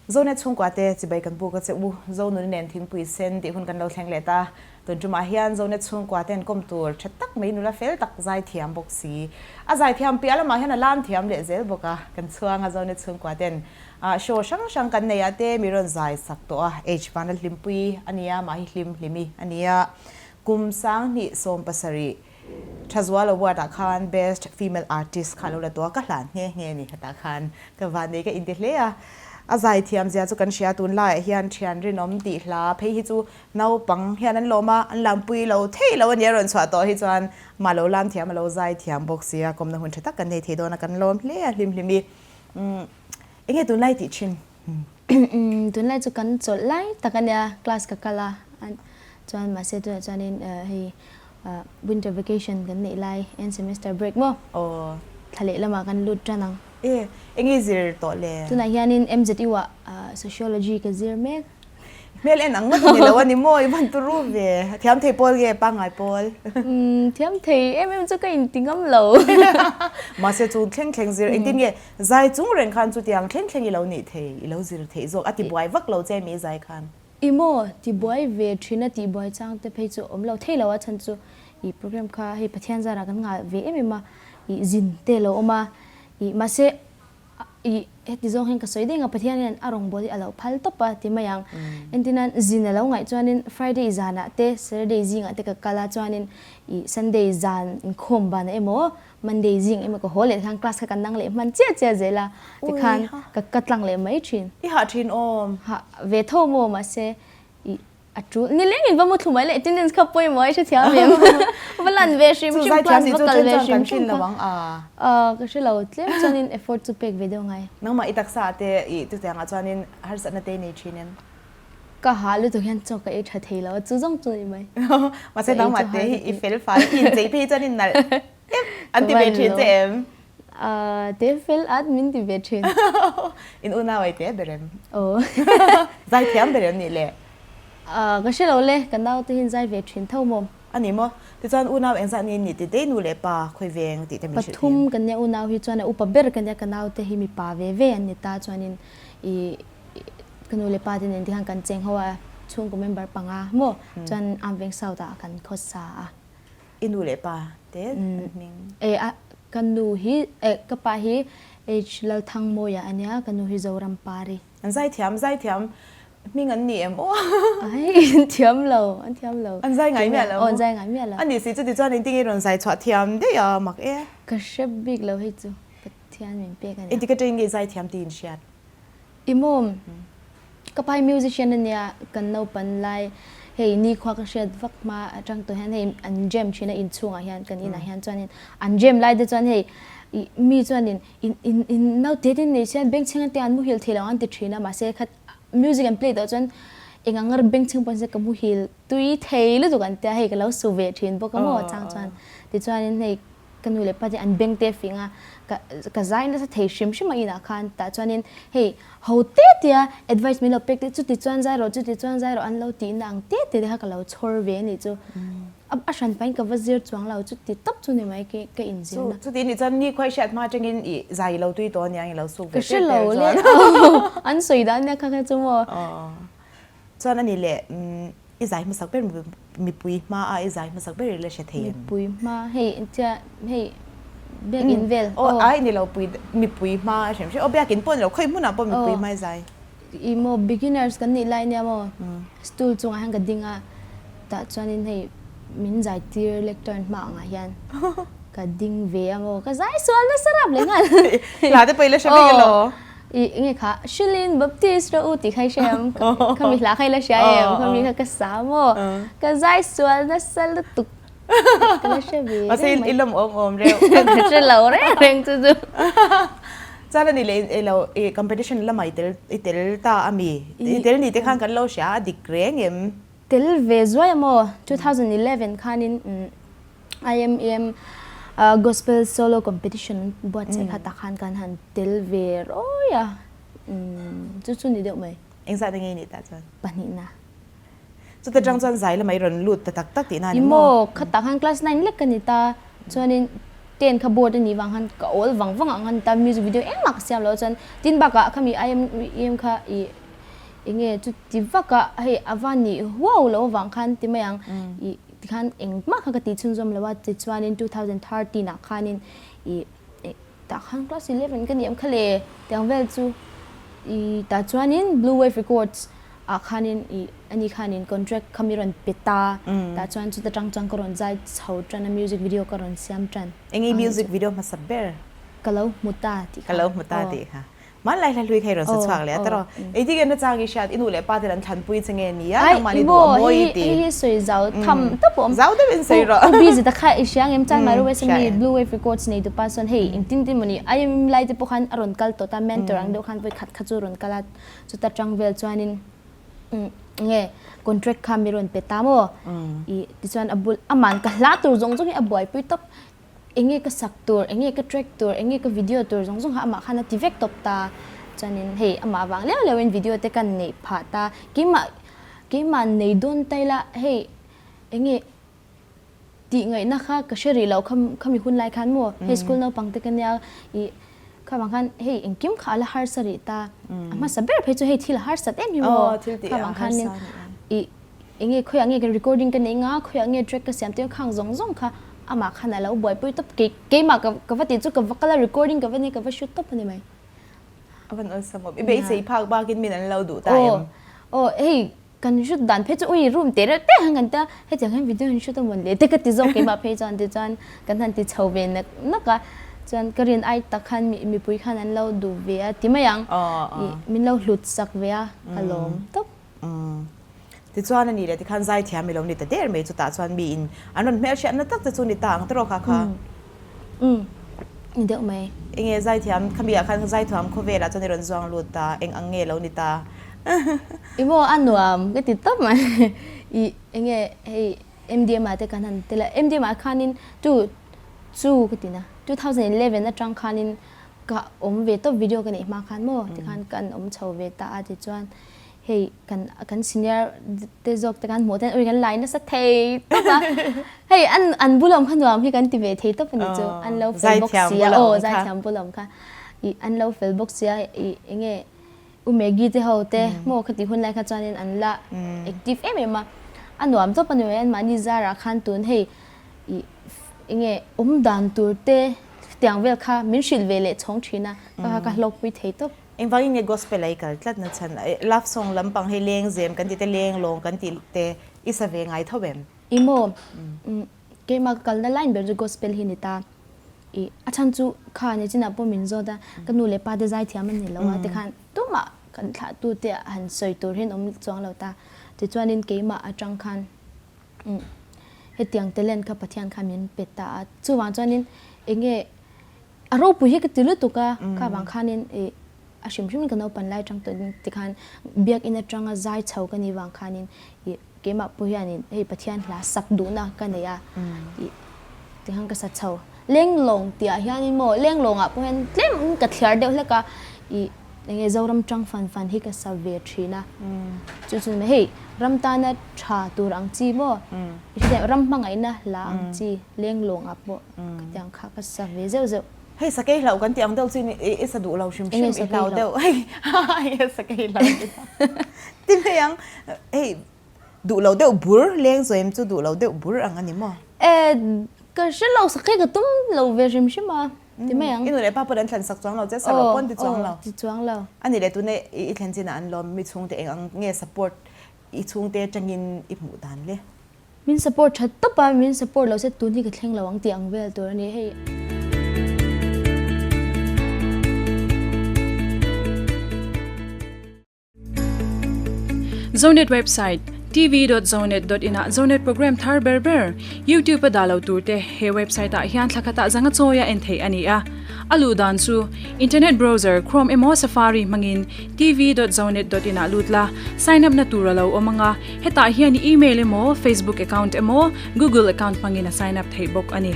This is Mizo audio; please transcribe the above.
Zonet chhungkua te chibai kan buk a che u. Zonuni nen thingpui sen tih hun kan lo thleng leh ta. Tun tumah hian Zonet chhungkua te an kawm tur tha tak mai nula fel tak zai thiam bawk si. A zai thiam piah lamah hian a lam thiam leh zel bawk a. Kan chhuang a Zonet chhungkua ten show hrang hrang kan nei ah te mi rawn zai sak tawh a. H vana hlimpui a nia, mah hi hlim hlimi a nia. Kum 2017 Thazual Award ah khan Best Female Artist kha a lo la tawh a, ka hlan nghe nghe a ni. Hetah khan ka vannei ka inti hle a, a zaithiam zia chu kan hria. Tunlaiah hian thian rinawm tih hla phei hi chu naupang hian an lawm a, an lampui lo thei lo a ni. A rawn chhuah tawh hi chuan mah lo lam thiam a lo zaithiam bawk sia, kawmna hun tha tak kan nei thei dawn a, kan lawm hle a hlim hlim i. Enge tunlai tih thin? Tunlai chu kan chawlh lai tak a nia, class ka kal a, chuan mahse tunah chuanin hei winter vacation kan neih lai end semester break maw? Aw. Thla leh lamah kan lut tan ang. E, eng i zir tawh le? Tunah hianin MZU ah sociology ka zir mek. Hmel en ang ngawt a ni lo a ni maw? I van turu ve. Thiam thei pawl nge pangngai pawl? Thiam thei em em chu ka inti ngam lo. Mahse chu thleng thleng zir engtin nge Zai chung reng khan chutiang thleng thleng i lo nih thei, i lo zir theih zawk, a ti buai vak lo che mi zai khan. I maw? Ti buai ve thin a tih buai chang te phei chu awm lo thei lo a chhan chu i program kha hei Pathian zarah kan ngah ve em em a, i zin te lo awm a, i mahse i heti zawng hian ka sawi deng a Pathian hian a rawngbâwl hi a lo phal tawp a ti mai ang. Entirnan zin a lo ngaih chuanin Friday zanah te Saturday zingah te ka kal a chuanin i Sunday zan inkhawm banah emaw Monday zing emaw ka haw leh khan class kha ka nang leh hman chiah chiah zel a, tikhan ka ka tlang leh mai thin. I hah thin awm. Hah ve tho maw mahse i a tul nileng in va mu thlu mai leh attendance kha pawimawh a i hrethiam em? Va lan ve hrim hrim class va kal ve hrim hrim kha ka hre lo tlem chuanin effort chu pek ve deuh ngai. Nangmah i taksa ah te i chutiang ah chuanin harsatna te i nei thin em? Ka hah lutuk hian chaw ka ei tha thei lo a, chu zawng chu ni mai. Mahse nangmah te hi i fel fai, i inchei phei chuan i nalh em an ti ve thin che em? Te fel at min ti ve thin. In unau ei te ber em? Aw. Zai thiam ber em nih le? Ka hre lo le, ka nau te hian zai ve thin tho maw? A ni maw? Tichuan unau engzah nge ni ti dei nu leh pa khawi veng tih te min hrilh thei em? Pathum kan nia unau hi chuan a upa ber ka nia, ka nau te hi mipa ve ve an ni ta chuanin i Ka nu leh pa te nen tikhan kan cheng ho a, chhungkaw member panga maw chuan Amveng South ah kan khawsa a. I nu leh pa te an hming? E a, ka nu hi e ka pa hi H Lalthangmawia a nia, ka nu hi Zoram Pari. An zaithiam zaithiam hming an ni em aw? Ai an thiam lo, an thiam lo. An zai ngai miah lo maw? Aw an zai ngai miah lo. A nih si chuti chuan engtin nge i rawn zai chhuah thiam daih a mak e. Ka hre bik lo hei chu Pathian min pek a nia. Engtik atangin nge i zaithiam tih in hriat? I maw? Ka pai musician a nia, kan naupan lai hei nikhua ka hriat vak hma atang tawh hian hei an jam thin a inchhungah hian kan inah hian chuanin an jam lai te chuan hei ih mi chuanin in in in naute te nei hian bengchheng ate an muhil thei lo ang an ti thin a mahse khat music an play tawh chuan eng ang bengchheng pawh nise ka muhil tui thei lutuk an tia hei ka lo su ve thin bawk a maw chang chuan tichuanin hei Ka nu leh pa te an beng te fing a, ka ka zai nasa thei hrim hrim a inah khan tah chuanin hei ho te tia advice min lo pek te chuti chuan zai rawh chuti chuan zai rawh an lo tihna ang te te te kha ka lo chhawr ve a nih chu. A a hran pahin ka va zir chuang lo chuti tawp chu ni mai ke ka inzir na. Chuti nih chuan ni khuai hriat hma atangin i zai i lo tui tawh aniang i lo suk ve te te chuan. An sawi dan nia kha kha chu maw. Chuan a nih leh i zai hmasak ber mipui hma a i zai hmasak ber i la hre thei em? Mipui hma hei engtia hei biakin vel aw. Ai ni lo pui mipui hma a hrem hrem aw biakin pawh ni lo khawi hmunah pawh mipui hma i zai. I maw beginners kan nih lai nia maw stool chungah hian ka ding a tah chuanin hei min zai tir lectern hma angah hian ka ding ve a maw ka zai sual nasa rap leh nghal. Hla te pawh i la hre vek elaw? I nge kha Shilin Baptist rawh u tih kha i hre em? Khami hla kha i la hria em? Khami kha ka sa maw? Ka zai sual nasa lutuk ka la hre ve reng mai. I lawm awm awm reuh. Ka hre lo reng reng chu chu. Chuan ani leh i lo i competition lamah i tel i tel ta a mi? I tel ni te khan kan lo hria a dik reng em? Tel ve zuai a maw? 2011 khanin IMEM Gospel Solo Competition an buatsaih kha tak khan kan han tel ve rawi a, chu chu ni deuh mai. Engzah te nge i nih tah chuan? Pahnihna. Chuta tang chuan zai lamah i rawn lut ta tak tak tihna a ni maw? Ih maw, kha tak khan class nine lek ka ni ta, chuanin. 10 kha board a nih vang khan ka awl vang vang ang khan ta music video engmah ka siam lo a chuan tin bakah khami IMEM kha ih eng nge chu ti vak a hei a va nih huau lo avang khan ti mai ang ih tikhan engmah kha ka tih chhunzawm lo a tichuanin 2013 ah khanin ih Tah khan class 11 ka niam kha le tiang vel chu i tah chuanin Blue Wave Records ah khanin i ani khanin contract kha mi rawn pe ta tah chuan chuta tang chuan ka rawn zai chho tan a music video ka rawn siam tan. Eng i music video hmasa ber? Ka lo hmu ta tih kha. Ka lo hmu ta tih kha. Hmanlai hla hlui kha i rawn sa chhuak leh a tawrh. Engtin nge nachang i hriat i nu leh pa ten an thlanpui che nge nia nangmah ni duh a mawi i ti. Hei hi sawi zau tham tawp a awm. Zau deuhin sawi rawh. U busy ta kha i hria ngem chuan Maro Wesami Blue Wave Records nei tupa chuan hei engtin tin mawni IMM lai te pawh khan a rawn kal tawh ta mentor ang deuh khan vawi khat kha chu a rawn kal a chuta tang vel chuanin nge contract kha mi rawn pe ta maw i tichuan a bul aman ka hla tur zawng zawng hi a buaipui tawp. Enge ka sak tur, enge ka track tur, enge ka video tur zawng zawng kha amah khan a ti vek tawp ta. Chuanin hei amah vang leu leuin video te kan neih phah ta. Keimah keimah nei dawn ta ila hei enge tih ngaihna kha ka hre rih loh kha khami hun lai khan maw hei school naupang te ka nia ih kha vang khan hei engkim kha a la harsa rih ta. A hmasa ber phei chu hei thil a harsat em hi maw kha vang khanin ih Enge khawiah nge ka recording ka nei nga, khawiah nge track ka siam tir khang zawng zawng kha amah khan a lo buaipui tawp. Kei keimah ka ka va tih chu ka va kal a recording ka va nei ka va shoot tawp a ni mai. A van awlsam awm. I beisei phak bakin min an lo duh ta em? Aw aw hei kan shoot dan phei chu ui room teh reuh teh han kan tia hetiang hian video an shoot a mawn le te ka ti zawk keimah phei chuan tichuan kan han ti chho ve nak nak a chuan ka rin ai tak khan mipui khan an lo duh ve a ti mai ang ih min lo hlut sak ve a ka lawm tawp. Umm. Tichuan a nih leh tikhan zaithiam i lo ni ta der mai chutah chuan miin an rawn hmelhriatna tak te chu ni ta ang tawrh kha kha. Umm. Ni deuh mai. Enge zaithiam khami ah khan zaithuam khawvelah chuan i rawn zuang lut ta eng ang nge lo ni ta. I maw a nuam ka ti tawp mai. I enge hei MDM ah te kan han tel a MDM ah khanin tu chu ka ti na 2011 atang khanin ka awm ve tawp video ka neih hma khan maw tikhan kan awm chho ve ta a tichuan hei kan kan senior te zawk te kan hmuh ten ui kan lai nasa thei tawp a hei an an bul awm kha nuam hi kan ti ve thei tawp a ni chu an lo fel bawk sia aw zaithiam bul awm kha i an lo fel bawk sia i enge u Maggie te ho te maw khati hun lai kha chuanin an la active em em a a nuam tawp a ni mai an mahni zarah khan tun hei i enge awm dan tur te tiang vel kha min hrilh ve leh chhawng thin a ka kha ka hlawkpui thei tawp. Engvangin nge gospel a i kal tlat na chhan? Love song lampang hei lengzem kan tih te lenglawng kan tih te i sa ve ngai tho em? I maw? Keimah ka kalna line ber chu gospel hi ni ta. I a chhan chu kha nichinah pawh min zawt a, ka nu leh pa te zaithiam an ni lo a tikhan tumah kan thlahtu te han sawi tur hian awm chuang lo ta. Tichuanin keimah atang khan hetiang talent kha Pathian khan min pe ta a. Chuvang chuanin enge A ropui hi ka ti lutuk a, kha vang khanin ih a hrim hrimin ka naupan lai atang tawhin tikhan biakinn atanga zai chho ka nih vang khanin ih keimah pawh hianin hei Pathian hla sak duhna ka nei a ih tikhan ka sa chho. Lenglawng tihah hianin maw lenglawngah pawh hian tlem ka thliar deuh hlek a ih eng nge Zoram tang fan fan hi ka sa ve thin a, chu chu hei ram tana tha tur ang chi maw ram hmangaihna hla ang chi lenglawngah pawh. Khatiang kha ka sa ve zeuh zeuh. Hei sakei hlauh kan tih ang deuh chu i sa duh lo hrim hrim i hlau deuh. Hei sakei hlauh ti mai ang. Hei duh lo deuh bur leng zawim chu duh lo deuh bur ang a ni maw? E ka hre lo sakei ka tum lo ve hrim hrim a ti mai ang. I nu leh pa pawn an thlen sak chuang lo che sa rawh pawn ti chuang lo. Ti chuang lo. A nih leh tuna i thlen chinah an lawm mi chhungte eng ang nge support i chhungte atangin i hmuh dan le? Min support that tawp a, min support lo se tun hi ka thleng lo ang tih ang vel tur a ni hei. Zonet website, tv.zonet.in ah Zonet program thar ber ber, YouTube a dah lo tur te he website ah hian thla khatah zanga chawia en theih a ni a. A luh dan chu internet browser Chrome emaw Safari hmangin tv.zonet.in ah lut la, sign up na tur a lo awm ang a, Hetah hian i email emaw, Facebook account emaw, Google account hmangin a sign up theih bawk a ni.